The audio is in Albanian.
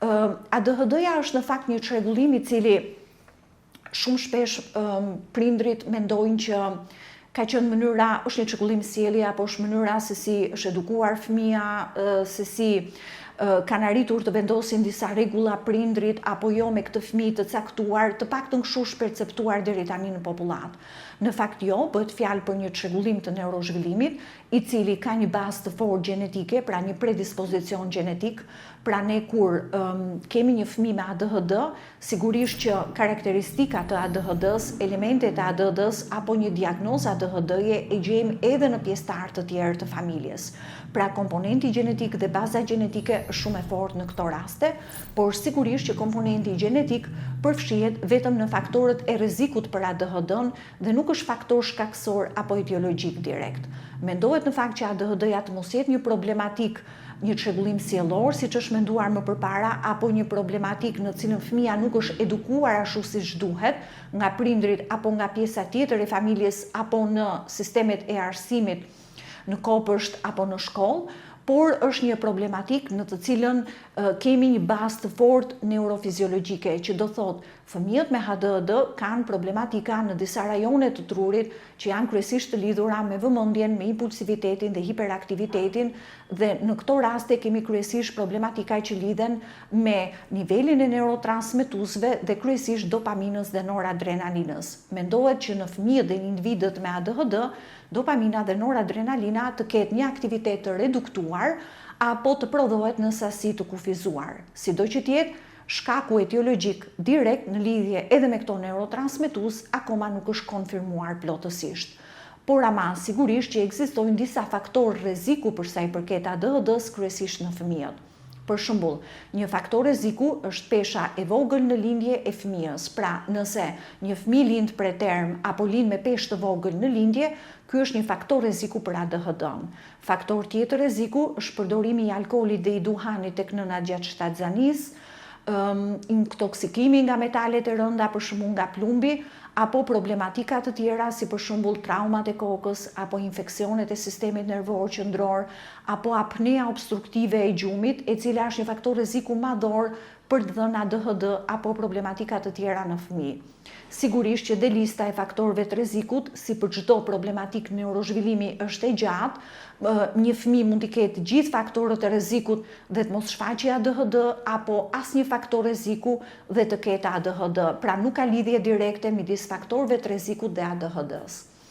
ADHD-ja është në fakt një çrregullim i cili shumë shpesh prindrit mendojnë që ka qenë mënyra, është një çrregullim sjellje apo është mënyra se si është edukuar fëmija, se si kanë arritur të vendosin disa rregulla prindrit apo jo me këtë fëmijë të caktuar, të paktën kështu është perceptuar deri tani në popullatë. Në fakt jo, bëhet fjalë për një çrregullim të neurozhvillimit, i cili ka një bazë të fortë gjenetike, pra një predispozicion gjenetik, pra ne kur um, kemi një fëmijë me ADHD, sigurisht që karakteristika të ADHD-s, elemente të ADHD-s apo një diagnozë ADHD-je e gjejmë edhe në pjesëtarë të tjerë të familjes. Pra komponenti gjenetik dhe baza gjenetike është shumë e fortë në këto raste, por sigurisht që komponenti gjenetik përfshihet vetëm në faktorët e rrezikut për ADHD-n dhe nuk është faktor shkakësor apo etiologjik direkt. Mendohet në fakt që ADHD-ja të mos jetë një problematikë, një çrregullim sjellor, siç është menduar më përpara, apo një problematikë në të cilën fëmija nuk është edukuar ashtu siç duhet, nga prindërit apo nga pjesa tjetër e familjes apo në sistemet e arsimit në kopësht apo në shkollë, por është një problematikë në të cilën kemi një bazë të fortë neurofiziologjike, që do thotë Fëmijët me ADHD kanë problematika në disa rajone të trurit që janë kryesisht të lidhura me vëmendjen, me impulsivitetin dhe hiperaktivitetin dhe në këto raste kemi kryesisht problematika që lidhen me nivelin e neurotransmetuesve dhe kryesisht dopaminës dhe noradrenalinës. Mendohet që në fëmijët dhe individët me ADHD, dopamina dhe noradrenalina të ketë një aktivitet të reduktuar apo të prodhohet në sasi të kufizuar. Sido që të jetë, Shkaku etiologjik direkt në lidhje edhe me këto neurotransmetues akoma nuk është konfirmuar plotësisht. Por ama sigurisht që ekzistojnë disa faktorë rreziku për sa i përket ADHD-së kryesisht në fëmijët. Për shembull, një faktor rreziku është pesha e vogël në lindje e fëmijës. Pra, nëse një fëmijë lind preterm apo lind me peshë të vogël në lindje, ky është një faktor rreziku për ADHD-në. Faktor tjetër rreziku është përdorimi i alkoolit dhe i duhanit tek nënat gjatë shtatzanisë, intoksikimi nga metalet e rënda, për shembull nga plumbi, apo problematika të tjera si për shembull traumat e kokës apo infeksionet e sistemit nervor qendror apo apnea obstruktive e gjumit, e cila është një faktor rreziku madhor për të dhënë ADHD apo problematika të tjera në fëmijë. Sigurisht që dhe lista e faktorëve të rrezikut, si për çdo problematikë neurozhvillimi është e gjatë, një fëmijë mund t'i ketë gjithë faktorët e rrezikut dhe të mos shfaqë ADHD apo asnjë faktor rreziku dhe të ketë ADHD. Pra nuk ka lidhje direkte midis faktorëve të rrezikut dhe ADHD-së.